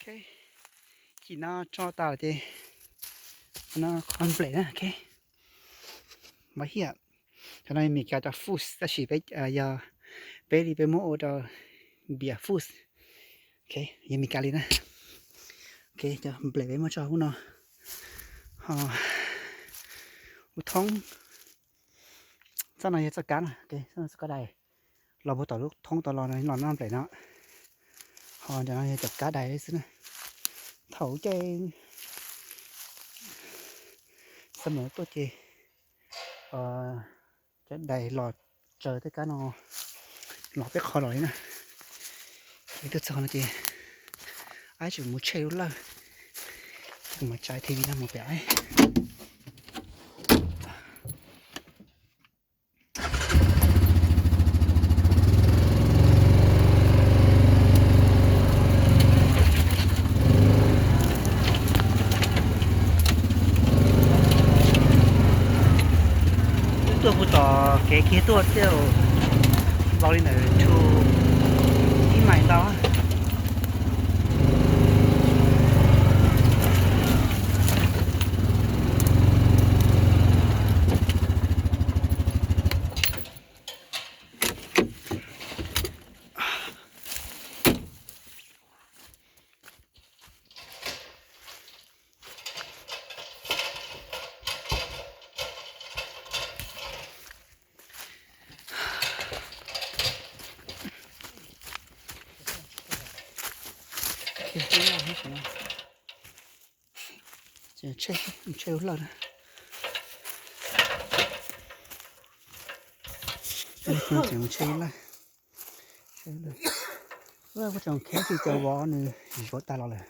Ok, chim no tso tas ces no qhov nplej na, ok. Mas hiam, cov no Meskas cov Fuchs tab sis peb yog, peb li peb muab ua rau npias Fuchs. Ok, yog Meskas li na. Ok, cov nplej peb muab tso hauv no. Ho hauv thoob, txoj no yog txoj kab na, ok, txoj no txoj kab dais. Los puag tom lub thoob tod los, los noj nplej no. Ho ntawm no yog cov kab dais li xwb na. Thaum caij summer tuaj ces cov dais los tsaws tej kab no, los peb qhov los li na. Ces tuaj txog no ces aib tseem mus tshem lub lawj, kuv mam tsa T V no mus pem aib. Wb tuaj puag tom kev kiag tuaj thiab, vau li ntawm two, ib mais ntau. Ces tshem lub lawj na. Tseem tshem lub lawj. Lawj kuj tseem khev tsis tau vov nws zuav tag los lawm.